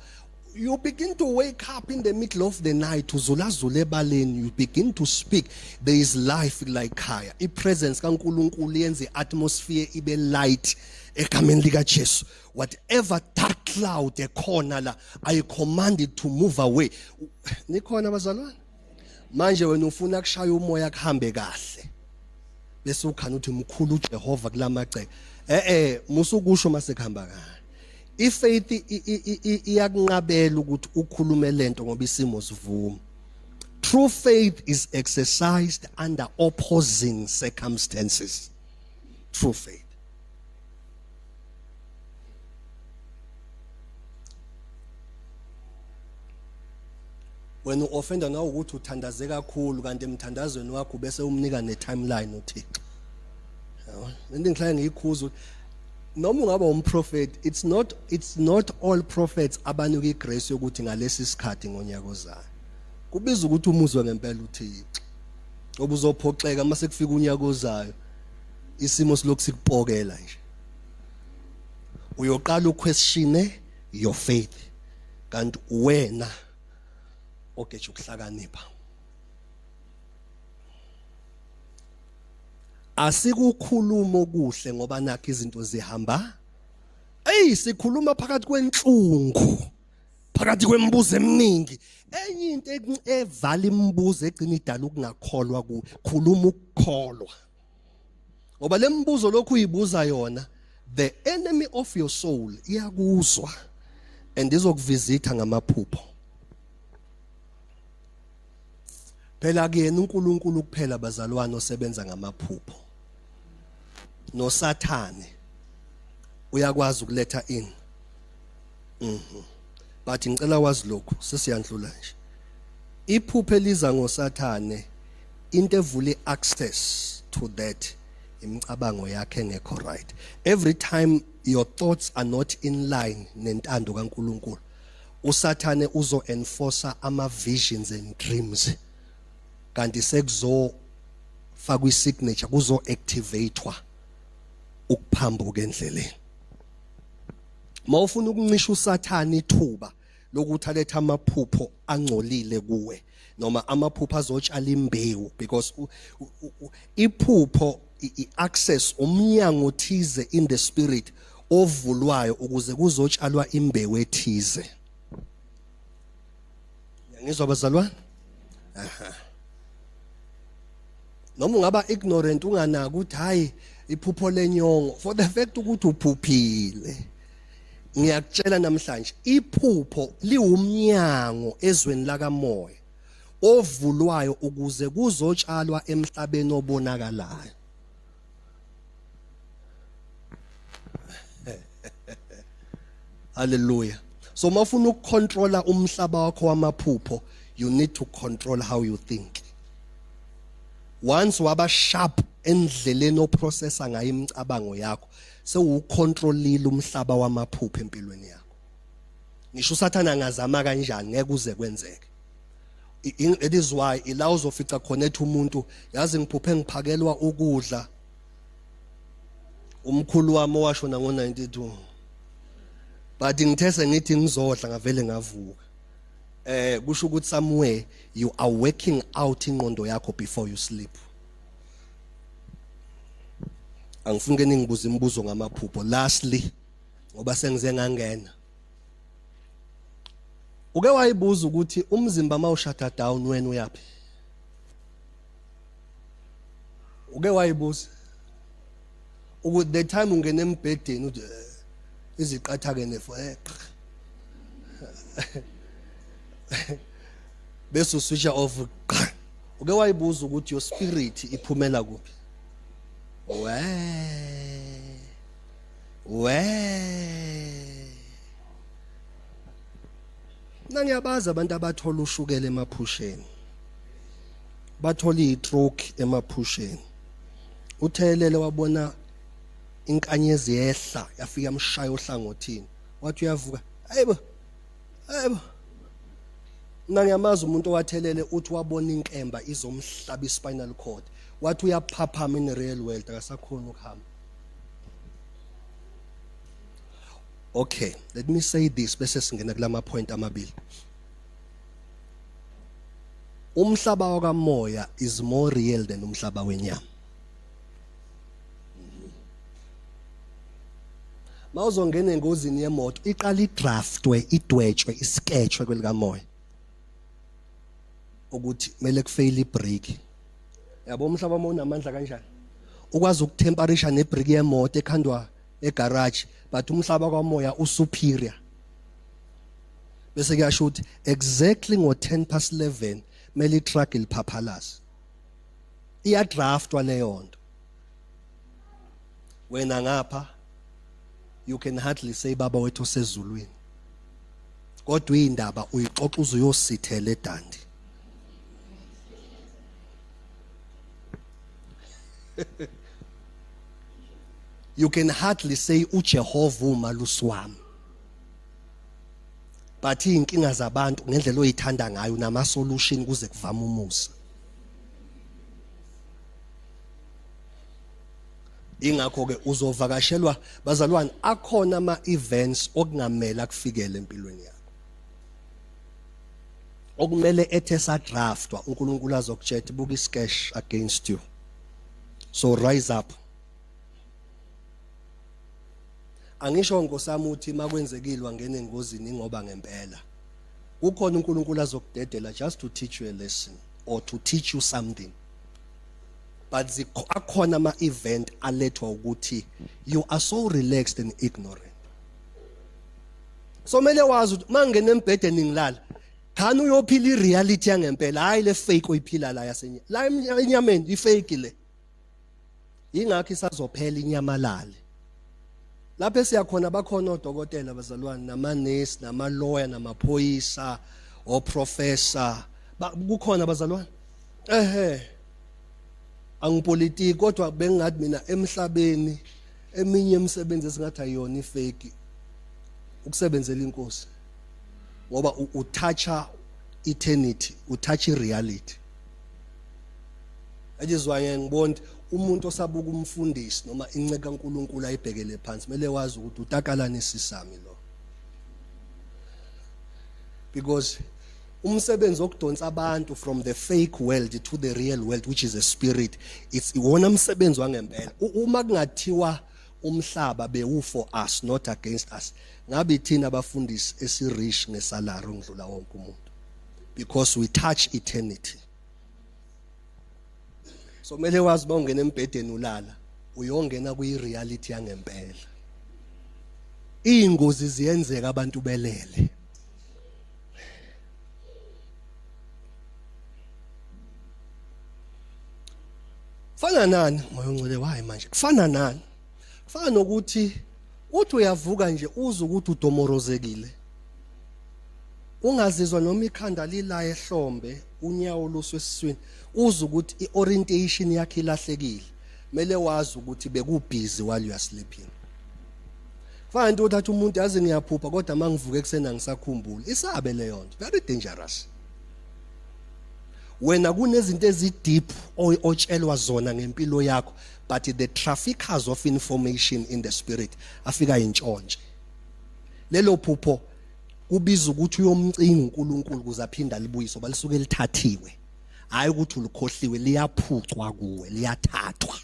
You begin to wake up in the middle of the night, uzulazula ebaleni, you begin to speak. There is life like khaya. I-presence kaNkulunkulu yenza i-atmosphere ibe light egameni likaJesu. Whatever dark cloud ekhona la, I command it to move away. Nikhona bazalwane? Manje wena ufuna kushaya umoya kuhambe kahle. Bese ukhana uthi mkhulu uJehova kulamagceke. Eh eh, musukusho mase kuhamba kahle. Ifaith iyakunqabela ukuthi ukhulume lento ngoba isimo sivuma. True faith is exercised under opposing circumstances. True faith. Wena uoffenda nawe ukuthi uthandaze kakhulu kanti emthandazweni wakho bese umnika ne-timeline uThixo. Yabona? Into engihlale ngiyikhuza noma ungaba umprofeti, it's not all prophets abanika igrace yokuthi ngalesi sikhathi ngonyaka ozayo. Kubiza ukuthi umuzwe ngempela uThixo. Ngoba uzophoxeka mase kufika unyaka ozayo. Isimo silokhu sikupokela nje. Uyoqala uquestione your faith. Kanti wena ogeja ukuhlakanipha. Asikukhuluma okuhle ngoba nakho izinto zihamba. Ey, sikhuluma phakathi kwenhlungu, phakathi kwemibuzo eminingi. Enye into evala imibuzo egcina idala ukungakholwa ku khuluma ukukholwa. Ngoba lembuzo lokhu uyibuza yona, the enemy of your soul iyakuzwa and izokuvisitha ngamaphupho. Phela kuyena uNkulunkulu kuphela bazalwane osebenza ngamaphupho. NoSathane uyakwazi ukuletha in. But ngicela wazi lokhu, sesiyandlula nje. Iphupho eliza ngoSathane, into evula access to that imicabango yakhe engekho right. Every time your thoughts are not in line nentando kaNkulunkulu, uSathane uzo enforce ama visions and dreams, kanti sekuzo fakwa isignature, kuzo activatewa ukuphambuka endleleni. Mawufuna ukuncisha uSathane ithuba lokuthi alethe amaphupho angcolile kuwe noma amaphupho azotshala imbewu, because iphupho i-access umnyango othize in the spirit ovulwayo ukuze kuzotshalwa imbewu ethize. Ngizwa bazalwane? Aha. Noma ungaba ignorant, unganaki ukuthi hayi iphupho lenyongo, for the fact ukuthi uphuphile, ngiyakutshela namhlanje, iphupho liwumnyango ezweni lakamoya ovulwayo ukuze kuzotshalwa emhlabeni obonakalayo. Hallelujah. So mafuna ukucontrola umhlaba wakho wamaphupho, you need to control how you think. Once waba sharp endleleni oprocessa ngayo imicabango yakho, sewucontrolile umhlaba wamaphupho empilweni yakho. Ngisho uSathana angazama kanjani, ngeke uze kwenzeke. It is why ila uzofica khona ethi umuntu, yazi ngiphuphe ngiphakelwa ukudla umkhulu wami owashona ngo92, but ngithe sengithi ngizodla ngavele ngavuka. Kusho ukuthi somewhere you are working out ingqondo yakho before you sleep. Angifuni ke ningibuza imibuzo ngamaphupho. Lastly, ngoba sengize ngangena, uke wayibuza ukuthi umzimba mawushut down wena uyapi? Uke wayibuza ukuthi the time ungena embhedeni uthi iziqatha ke nefo bese uswitch off, uke wayibuza ukuthi your spirit iphumela kuphi? We we mina ngiyabazi abantu abathola ushukela emaphusheni, bathola i-stroke emaphusheni. Uthelele wabona inkanyezi yehla yafika yamshaya ohlangothini. Wathi uyavuka, hayibo. Hayibo. Mina ngiyamazi umuntu owathelele uthi wabona inkemba izomhlaba i-spinal cord. Wathi uyaphaphama in real world akasakhona ukuhamba. Okay, let me say this bese singena kulama point amabili. Umhlaba wakamoya is more real than umhlaba wenyama. Mawuzongena engozini yemoto iqala idraftwe idwetshwe isketchwe kwelikamoya ukuthi kumele kufail ibrake. Yabo umhlaba uma unamandla kanjani? Ukwazi ukutemperisha nebrake yemoto ekhandwa egarage but umhlaba kwamoya usuperior. Bese kuyasho ukuthi exactly ngo-10 past 11 kumele itruck liphaphalaze. Iyadraftwa leyo nto. Wena ngapha you can hardly say baba wethu osezulwini. Kodwa indaba uyixoxa uze uyosithela eDandi. You can hardly say uJehova umalusi wami. But izinkinga zabantu ngendlela oyithanda ngayo nama solution kuze kuvame umusa. Ingakho ke uzovakashelwa bazalwane akhona ama events okungamela akufikele empilweni yakho. Okumele ethe sa draftwa uNkulunkulu azokutshela buka iscash against you. So rise up. Angisho nkosami uthi makwenzekile wangena engozini ngoba ngempela kukhona uNkulunkulu azokudedela just to teach you a lesson or to teach you something. But akhona ama event alethwa ukuthi you are so relaxed and ignorant. So mele wazi ukuthi mangena embhedeni ngilala khani uyophila ireality yangempela hayi le fake oyiphila la yasenye la enyameni ifake le. Ingakho isazophela inyamalale. Lapho esiyakhona bakhona odokotela bazalwane namanesi namaloya namaphoyisa oprofessor kukhona bazalwane. Ehhe. Angipolitiki kodwa bengingathi mina emhlabeni eminye imisebenzi esingathi ayiyona ifake ukusebenzela inkosi ngoba utoucha eternity utouch reality. Ajizwa ngibona umuntu osabuka umfundisi noma inceka kaNkuluNkulu ayibhekele phansi kumele wazi ukuthi utakalani sisami lo. Because umsebenzi wokudonsa abantu from the fake world to the real world which is a spirit it's iwona umsebenzi wangempela. Uma kungathiwa umhlaba bewu for us not against us ngabe ithina abafundisi esirich ngesalary ngidlula wonke umuntu because we touch eternity. So kumele wazi uma ungena embhedeni ulala uyongena kuyi reality yangempela. Izingozi ziyenzeka abantu belele. Fana nani moya ongcwele wayi manje kufana nani? Kufana nokuthi uthi uyavuka nje uze ukuthi udomorozekile. Ungazizwa noma ikhanda lila ehlombe unyawo lusesiswini uze ukuthi iorientation yakhe ilahlekile. Mele wazi ukuthi bekubhizi while you are sleeping. Kufana into uthatha umuntu yazi ngiyaphupha kodwa mangivuka ekuseni angisakhumbuli. Isabe leyo nto very dangerous. Wena kunezinto ezi deep otshelwa zona ngempilo yakho but the traffickers of information in the spirit afika intshontshe. Lelo phupho kubiza ukuthi uyomcinga uNkulunkulu ukuze aphinde alibuyise ngoba lisuke lithathiwe. Hayi ukuthi ulikhohliwe liyaphucwa kuwe liyathathwa.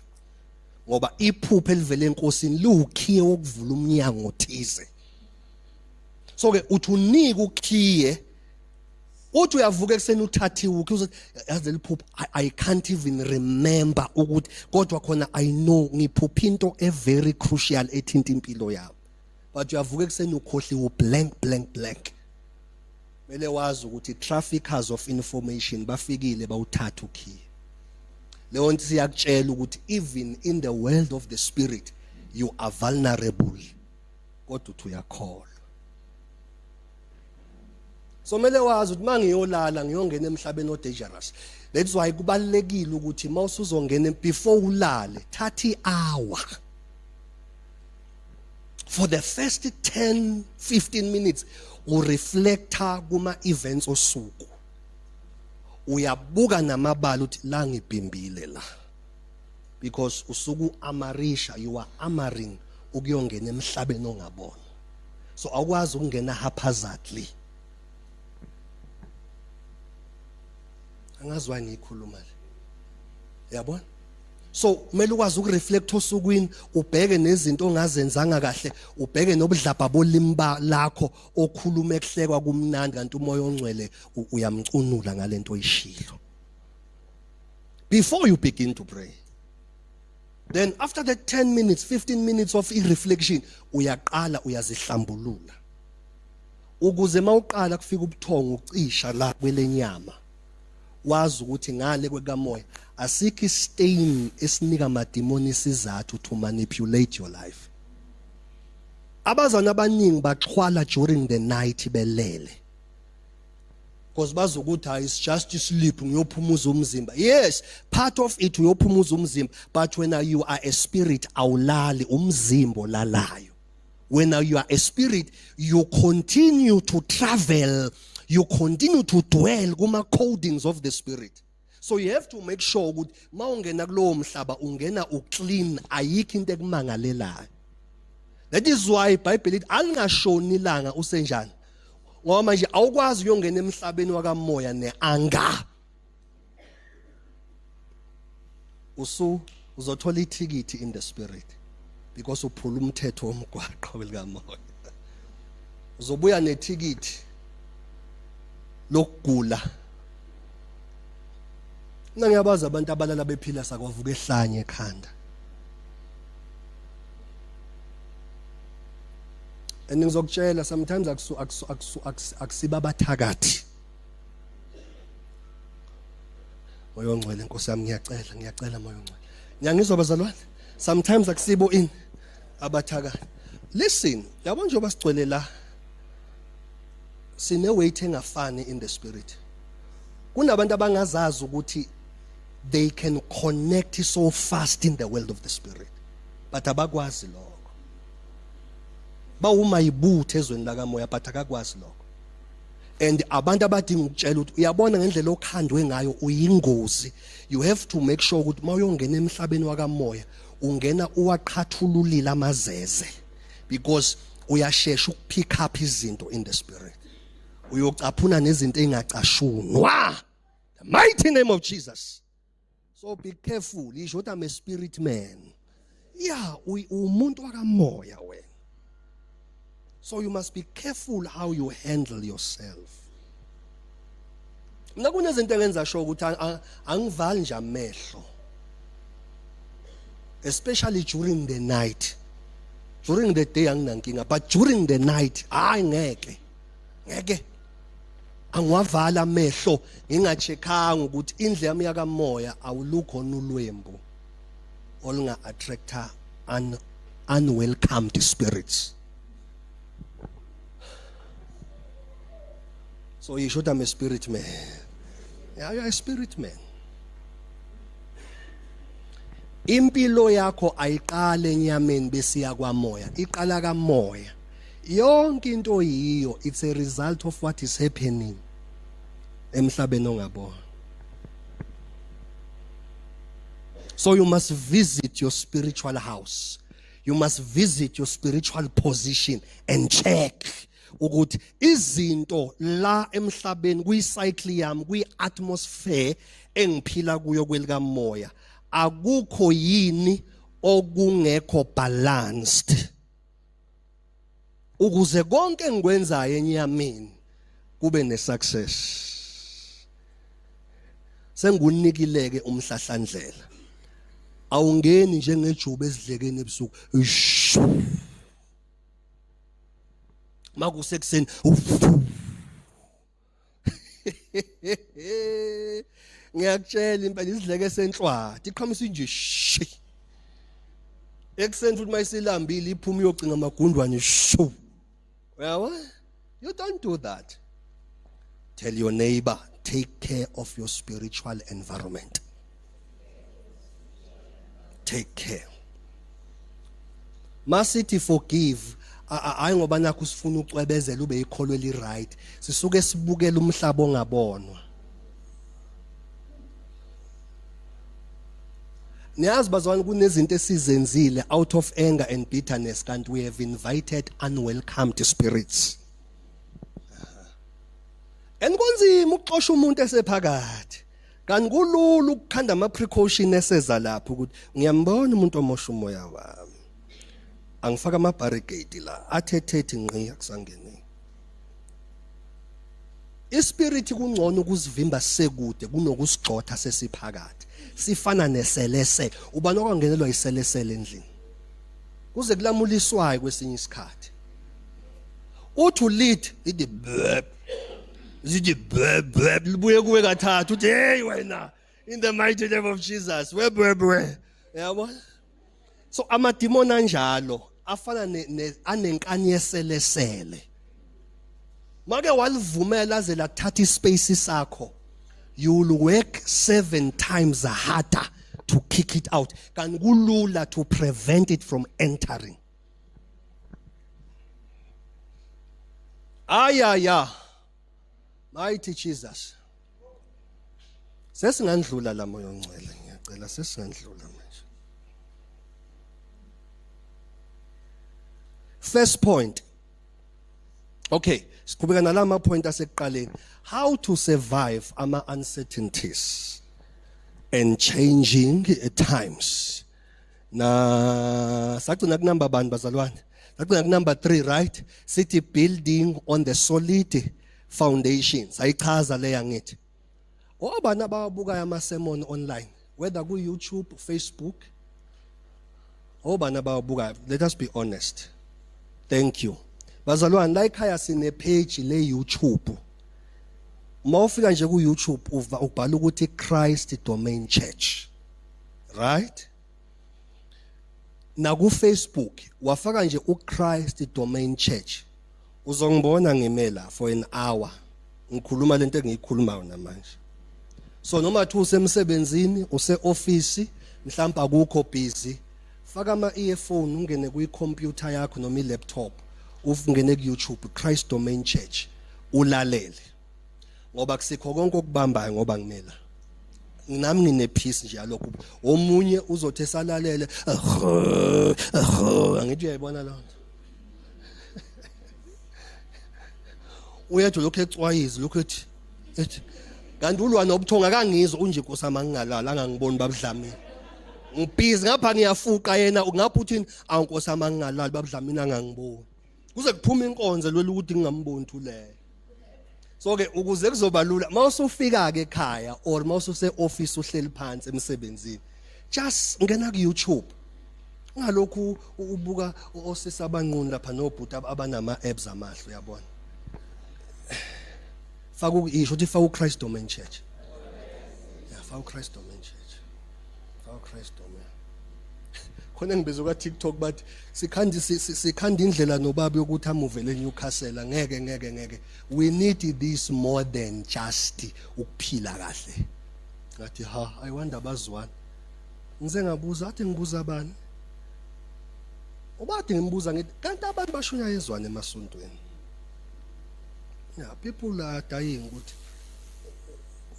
Ngoba iphupho elivele enkosini liwukhiye wokuvula umnyango othize. So ke uthi unika ukhiye uthi uyavuka ekuseni uthathiwe ukhiye uzothi yazi leli phupho I can't even remember ukuthi kodwa khona I know ngiphupha into e very crucial ethinta impilo yami. But uyavuka ekuseni ukhohliwe blank blank blank. Mele wazi ukuthi traffickers of information bafikile bawuthatha ukhiye. Leyo nto siyakutshela ukuthi even in the world of the spirit you are vulnerable kodwa uthi uyakholwa. So mele wazi ukuthi mangiyolala ngiyongena emhlabeni o dangerous. That's why kubalekile ukuthi mawusuzongena before ulale, thatha ihour. For the first 10 15 minutes ureflecta kuma events osuku. Uyabuka namabala uthi la ngibhimbile la. Because usuku amarisha, you are amaring ukuyongena emhlabeni ongabona. So awukwazi ukungena haphazardly. Angazi why ngiyikhuluma le. Yabona? So kumele ukwazi ukureflect osukwini, ubheke nezinto ongazenzanga kahle, ubheke nobudlabha bolimi lakho okhuluma ekuhlekwa kumnandi kanti umoya ongcwele uyamcunula ngalento oyishilo. Before you begin to pray. Then after the 10 minutes, 15 minutes of reflection, uyaqala uyazihlambulula. Ukuze mawuqala kufika ubuthongo ucisha la kwelenyama. Wazi ukuthi ngale kwekamoya asikho istain esinika amadimoni isizathu to manipulate your life. Abazana abaningi baxhwala during the night belele. Because bazokuthi hayi, it's just sleep, ngiyophumuza umzimba. Yes, part of it uyophumuza umzimba, but when you are a spirit awulali, umzimba olalayo. When you are a spirit, you continue to travel, you continue to dwell kuma codings of the spirit. So you have to make sure ukuthi mawungena kulowo mhlaba ungena uclean, ayikho into ekumangalelayo. That is why iBhayibheli lithi alingashoni ilanga usenjani, ngoba manje awukwazi ukuyongena emhlabeni wakamoya neanga. Usu uzothola ithikithi in the spirit because uphula umthetho womgwaqo welikamoya. Uzobuya nethikithi lokugula. Mina ngiyabazi abantu abalala bephila sakwavuka ehlanye ekhanda. And ngizokutshela sometimes akusu akusu akusu akusiba abathakathi. Moya ongcwele Nkosi yami, ngiyacela, ngiyacela Moya ongcwele. Ngiyangizwa bazalwane? Sometimes akusibo ini abathakathi. Listen, yabo njengoba sigcwele la sine weight engafani in the spirit. Kunabantu abangazazi ukuthi they can connect so fast in the world of the spirit, but abakwazi lokho. Bawuma ibuthe ezweni lakamoya, but akakwazi lokho. And abantu abadinga ukutshela ukuthi uyabona ngendlela okhandwe ngayo uyingozi. You have to make sure ukuthi mawuyongena emhlabeni wakamoya ungena uwaqhathululile amazeze, because uyashesha ukupick up izinto in the spirit. Uyocaphuna nezinto engacashunwa. The mighty name of Jesus. So be careful. Isho ukuthi I'm a spirit man. Yeah, umuntu wakamoya wena. So you must be careful how you handle yourself. Mina kunezinto engenza sure ukuthi angivali nje amehlo. Especially during the night. During the day anginankinga, but during the night hayi ngeke. Ngeke. Angiwavala amehlo ngingacheckanga ukuthi indlu yami yakamoya awulukhona ulwembu olunga attracta unwelcomed spirits. So you should I'm a spirit man. Yeah, you are a spirit man. Impilo yakho ayiqale enyameni besiya kwamoya, iqala kamoya. Yonke into yiyo, it's a result of what is happening emhlabeni ongabona. So you must visit your spiritual house. You must visit your spiritual position and check ukuthi izinto la emhlabeni kuyi-cycle yami, kuyi-atmosphere engiphila kuyo kwelikamoya, akukho yini okungekho balanced, ukuze konke engikwenzayo enyameni kube nesuccess. Sengunikileke umhlahlandlela, awungeni njengejuba esidlekeni ebusuku makusekuseni. Ngiyakutshela impela, isidleke senhlwathi iqhamisa nje shi ekuseni, futhi mayisilambile iphuma iyocinga amagundwane shu. Uyabo, you don't do that. Tell your neighbor, Take care of your spiritual environment. Take care. Masithi forgive, hayi ngoba nakho sifuna ucwebezela ube ikholwa eli right, sisuke sibukela umhlaba ongabonwa. Niyazi bazalwane, kunezinto esizenzile out of anger and bitterness, kanti we have invited unwelcomed spirits. And kunzima ukuxosha umuntu esephakathi, kanti kulula ukukhanda ama precaution eseza lapho ukuthi ngiyambona umuntu omosha umoya wami, angifaka ama barricade la athe ngqi akusangene ispirit. Kungcono ukuzivimba sekude kunokusigxotha sesiphakathi. Sifana neselesele, ubani okwangenelwa iselesele endlini kuze kulamuliswayo kwesinye isikhathi, uthi ulead ithi blep, zithi blep blep, libuye kuwe kathathu, uthi hey wena, in the mighty name of Jesus, webwebwe, yabona. So amadimoni anjalo, afana anenkani yeselesele. Make walivumela aze lathatha ispace sakho, you will work seven times harder to kick it out, kanti kulula to prevent it from entering. Aya, mighty Jesus, sesingandlula la. Moya ongcwele, ngiyacela, sesingandlula manje. First point. Okay, siqhubeka nalama point asekuqaleni, how to survive ama uncertainties and changing times. Na sagcina ku number bani bazalwane? Sagcina ku number 3, right? Sithi building on the solid foundation. Sayichaza leya. Ngithi obani ababukayo ama sermon online, whether ku YouTube, Facebook? Obani ababukayo? Let us be honest. Thank you bazalwane. La ekhaya sine page le YouTube. Uma ufika nje ku YouTube, uva ubhala ukuthi Christ Domain Church, right? Na ku Facebook wafaka nje uChrist Domain Church, uzongibona ngimela for an hour ngikhuluma lento engiyikhulumayo namanje. So noma thi usemsebenzini, use-office, mhlawumbe akukho busy, faka ama-earphone, ungene kwi-computer yakho noma i-laptop, ungene ku-YouTube, Christ Domain Church, ulalele, ngoba kusikho konke okubambayo, ngoba ngimela nami ngine-peace nje yalokho. Omunye uzothi esalalele, angithi uyayibona loo nto, uyedwa lokhu ecwayizi lokhu ethi kanti ulwa nobuthongo, akangizwa unje. Nkosi, amangingalala angangiboni babudlamini, ngibhizi ngapha ngiyafuqa, yena ngapha uthini? Awu Nkosi, amangingalali babudlamini angangiboni, kuze kuphume inkonzo lwela ukuthi ngingamboni thuleyo. So ke ukuze kuzoba lula, mawusufika ke ekhaya or mawususe office, uhleli phansi emsebenzini, just ngena ku YouTube, ngalokhu ubuka osisi abanqunu lapha nobhuti abanama abs amahle, uyabona. Faka isho uthi faka uChrist Domain Church. Yeah, faka uChrist Domain Church, faka uChrist Domain khona. Ngibizwa ka TikTok bathi sikhandi sikhanda indlela nobaba yokuthi amuvele eNewcastle. Ngeke, ngeke, ngeke. We need this more than just ukuphila kahle. Ngathi ha, I wonder bazwana. Ngize ngabuza, athi ngibuza abani, ubade ngimbuza ngithi kanti abantu bashunyayezwana emasontweni? Yeah, people are dying ukuthi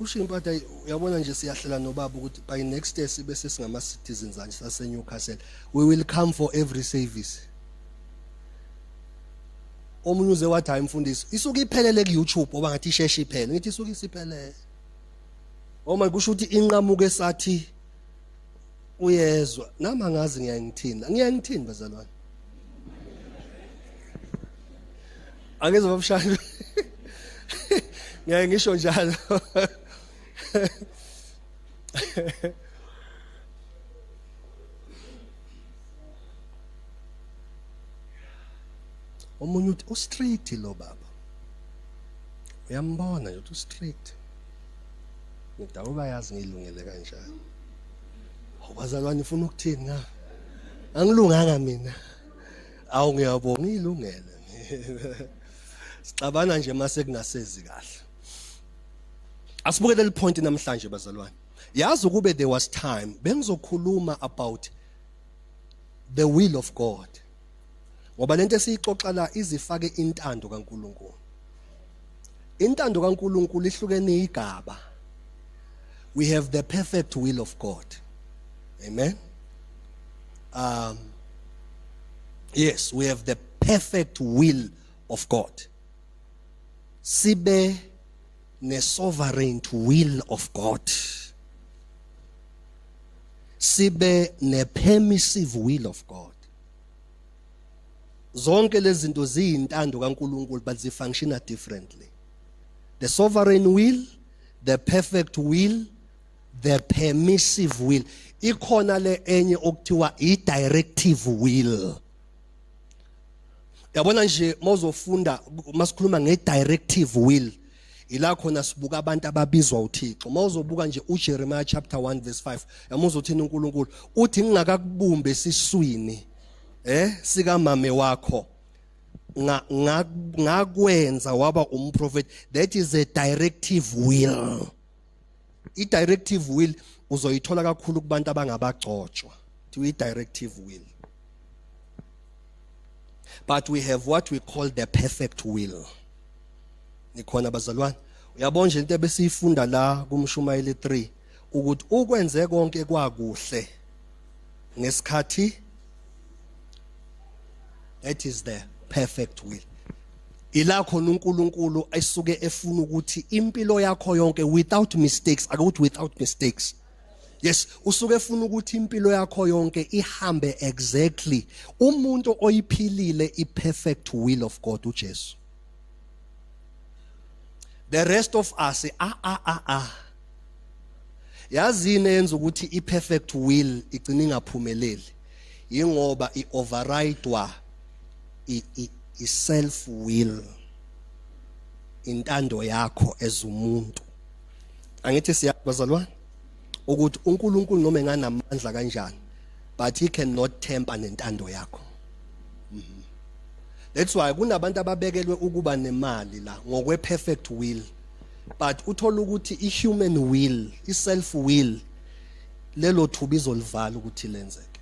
usho impatha, uyabona nje. Siyahlela nobaba ukuthi by next year sibe sesingama citizens anje sase Newcastle. We will come for every service. Omunye uze wathi, hayi mfundisi, isuke iphelele ku YouTube, oba ngathi isheshe iphele. Ngithi isuke isiphelele. Oma kusho ukuthi inqamuke sathi uyezwa nami angazi ngiyangithini, ngiyangithini bazalwane. Angizwa babushana, ngiyaye ngisho njalo. Omunye uthi ustrict lo baba, uyambona nje ukuthi ustrict. Ngidabuka, yazi ngilungele kanjani. Awubazalwane, ufuna ukuthini nga angilunganga mina? Awu ngiyabonga, ngilungele. Sixabana nje mase kungasezi kahle. Asibuke leli point namhlanje bazalwane. Yazi ukube there was time bengizokhuluma about the will of God. Ngoba lento esiyixoxa la izifake intando kaNkuluNkulu. Intando kaNkuluNkulu ihlukene igaba. We have the perfect will of God. Amen. Yes, we have the perfect will of God. Sibe ne sovereign will of God. Sibe ne permissive will of God. Zonke lezi zinto ziyintando kaNkuluNkulu but zifunctiona differently. The sovereign will, the perfect will, the permissive will. Ikhona le enye okuthiwa i directive will. Yabona nje mawuzofunda masikhuluma nge directive will ila khona sibuka abantu ababizwa uThixo. Mawuzobuka nje uJeremiah chapter 1 verse 5 yamuza uthini uNkulunkulu uthi ngingakakubumbe esiswini sikamame wakho ngakwenza waba umprofeti. That is a directive will. I directive will uzoyithola kakhulu kubantu abangabagcotshwa. Thiwa i directive will. But we have what we call the perfect will. Nikhona bazalwane? Uyabona nje into ebesiyifunda la kumshumayeli 3 ukuthi ukwenze konke kwakuhle ngesikhathi. That is the perfect will. Ila khona uNkulunkulu esuke efuna ukuthi impilo yakho yonke without mistakes, akuthi without mistakes. Yes, usuke efuna ukuthi impilo yakho yonke ihambe exactly. Umuntu oyiphilile i perfect will of God uJesu. The rest of us ah ah ah ah. Yazini yenza ukuthi i perfect will igcina ingaphumeleli yingoba i overridewa i self will, intando yakho ezumuntu. Angithi siyabazalwane ukuthi uNkulunkulu noma enganamandla kanjani but he cannot temper nentando yakho. That's why kunabantu ababekelwe ukuba nemali la ngokwe perfect will, but uthola ukuthi i human will, i self will, lelo thuba izolivala ukuthi lenzeke.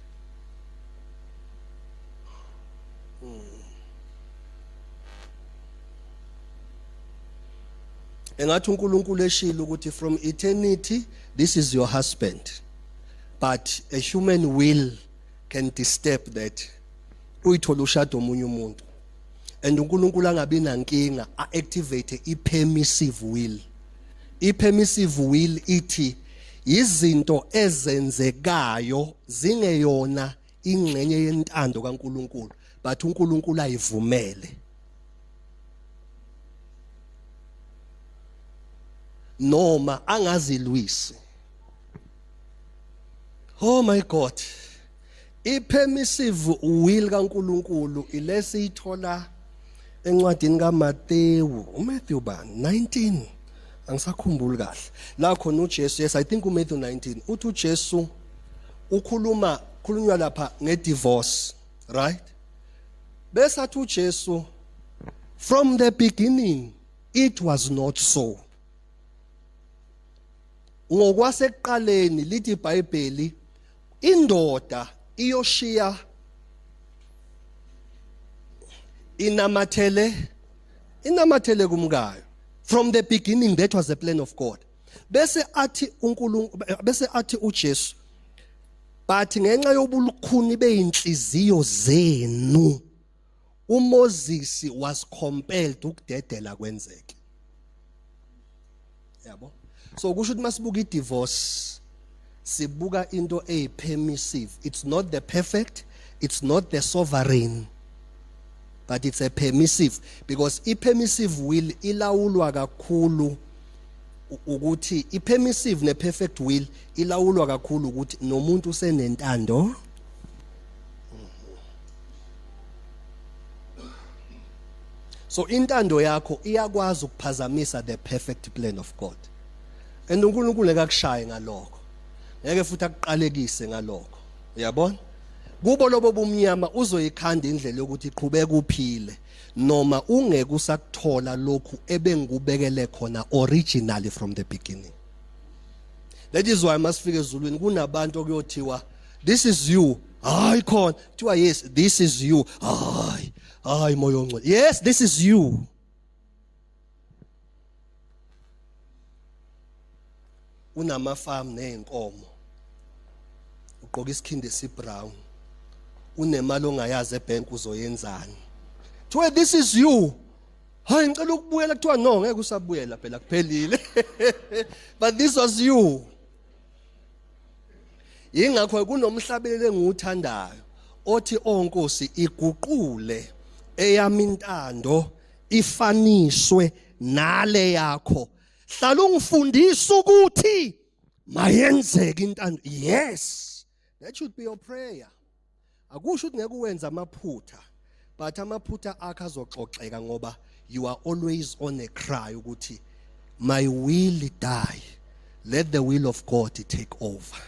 Engathi uNkulunkulu eshilo ukuthi from eternity this is your husband, but a human will can disturb that. Uyithola ushada omunye umuntu and uNkulunkulu angabi nankinga a activate i permissive will. I permissive will ithi izinto ezenzekayo zingeyona ingxenye yentando kaNkulunkulu but uNkulunkulu ayivumele noma angazilwisi. Oh my God, i permissive will kaNkulunkulu ilesiyithola encwadini kaMateyu, uMatthew bani 19, angisakhumbuli kahle la khona uJesu. Yes, I think uMatthew 19 uthi uJesu ukhuluma, khulunywa lapha ngedivorce, right? Bese athi uJesu, from the beginning it was not so. Ngokwasekuqaleni lithi iBhayibheli indoda iyoshiya inamathele kumkayo. From the beginning that was the plan of God. Bese athi uNkulunkulu, bese athi uJesu, but ngenxa yobulukhuni beinhliziyo zenu uMoses was compelled ukudedela kwenzeke. Yabo, so kusho ukuthi masibuka i-divorce sibuka into eyi-permissive. It's not the perfect, it's not the sovereign, but it's a permissive, because i-permissive will ilawulwa kakhulu ukuthi i-permissive ne-perfect will ilawulwa kakhulu ukuthi nomuntu usenentando. So intando yakho iyakwazi ukuphazamisa the perfect plan of God, and uNkulunkulu ngeke akushaye ngalokho, ngeke futhi akuqalekise ngalokho, uyabona? Kubo lobo bumnyama uzoyikhanda indlela yokuthi iqhubeke uphile noma ungeke usakuthola lokhu ebengikubekele khona originally from the beginning. That is why masifike ezulwini kunabantu okuyothiwa this is you. Hayi khona kuthiwa yes this is you. Hayi hayi moya ongcwele. Yes this is you. Unamafarm nezinkomo. Ugqoka isikhindi esibrown. Unemali ongayazi ebank uzoyenzani. Kuthiwa this is you. Hayi ngicela ukubuyela kuthiwa no ngeke usabuyela phela kuphelile. But this was you. Yingakho kunomhlabeleli engiwuthandayo othi onkosi iguqule eyami intando ifaniswe nale yakho. Hlala ungifundisa ukuthi mayenzeke intando. Yes. That should be your prayer. Akusho ukuthi ngeke uwenze amaphutha but amaphutha akho azoxoxeka ngoba you are always on a cry ukuthi my will die let the will of God take over.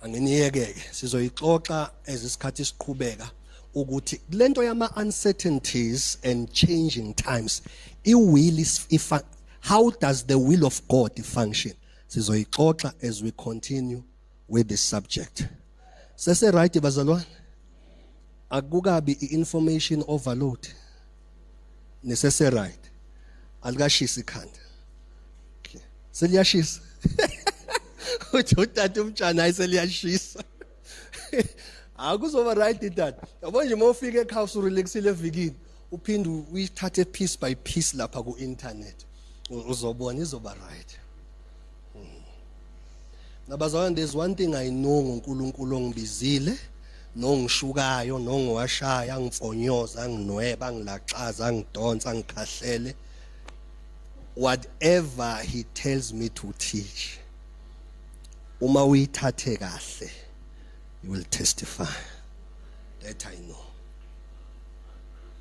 Anginiyekeke sizoyixoxa ezisikhathi siqhubeka ukuthi kulento yama uncertainties and changing times i will is if how does the will of God function sizoyixoxa as we continue with this subject. Sese right bazalwane? Akukabi i-information overload. Nisese right. Alikashisi ikhanda. Okay. Seliyashisa. Uthi utata umtshana hayi seliyashisa. Akuzoba right tata. Yabo nje uma ufika ekhaya usurelaxile evikini uphinde uyithathe piece by piece lapha ku internet. Uzobona izoba right. Nabazalwane there's one thing I know ngoNkulunkulu ongibizile nongishukayo nongiwashaya angifonyoza anginweba angilaxaza angidonsa angikhahlele whatever he tells me to teach uma uyithathe kahle you will testify that I know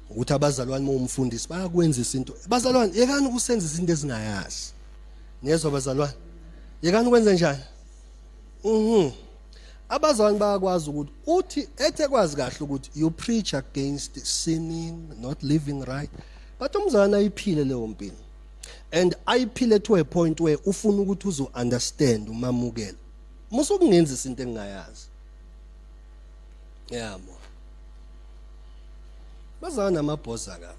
ukuthi abazalwane uma umfundisi bayakwenzisa into bazalwane yekani ukusenzisa into ezingayazi niyezwa bazalwane yekani ukwenza njani abazalwane bayakwazi ukuthi uthi ethe kwazi kahle ukuthi you preach against sinning not living right but umzalwane ayiphile leyo mpilo and ayiphile to a point where ufuna ukuthi uzo understand umamukela musukungenza into engingayazi yabo bazana amabhoza ka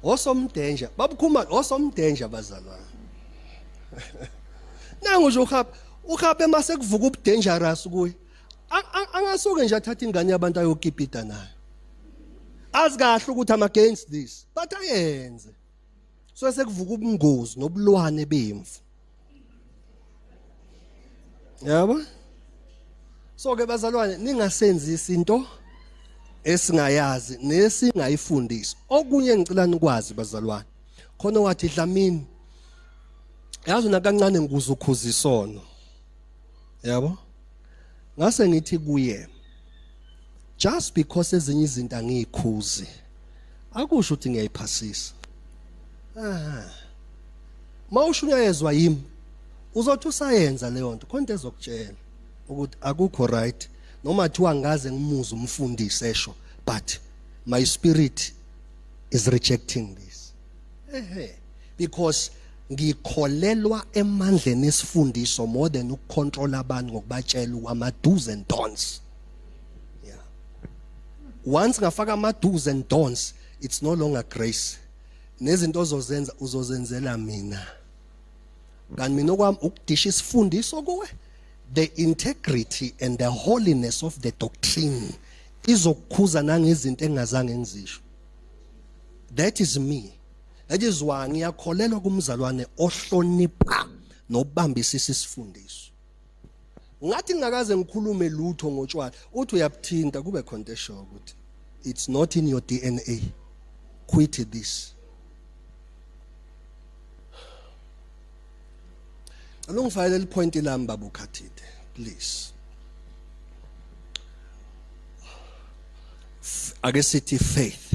osomdenja babukhuma osomdenja bazalwane nangu nje uhaba uhabe mase kuvuka ubudangerous kuye angasuke nje athatha ingane yabantu ayokipita nayo azi kahle ukuthi I'm against this but ayenze so sekuvuka ubungozi nobulwane bemvu yabo so ke bazalwane ningasenzisi into esingayazi nesingayifundisi okunye ngicela nikwazi bazalwane khona wathi dlamini yazi nakancane ngikuza ukhuza isono yabo ngase ngithi kuye just because ezinye izinto angiyikhuzi akusho ukuthi ngiyayiphasisa ah mawushunyayezwa yimi uzothi usayenza leyo nto khona into ezokutshela ukuthi akukho right noma thiwa ngaze ngimuze umfundisi esho but my spirit is rejecting this ehe because ngikholelwa emandleni esifundiso more than ukucontrol abantu ngokubatshela ama do's and don'ts yeah once ngafaka ama do's and don'ts it's no longer grace nezinto ozozenza uzozenzela mina kanti mina okwami ukudisha isifundiso kuwe the integrity and the holiness of the doctrine izokukhuza nangezinto engingazange ngizisho that is me that is why ngiyakholelwa kumzalwane ohlonipha nobambisisa isifundiso ngathi ngingakaze ngikhulume lutho ngotshwala uthi uyabuthinta kube khona into eshoyo ukuthi it's not in your DNA quit this Cela ungifakele lipoint lami baba ukhathide please ake sithi faith.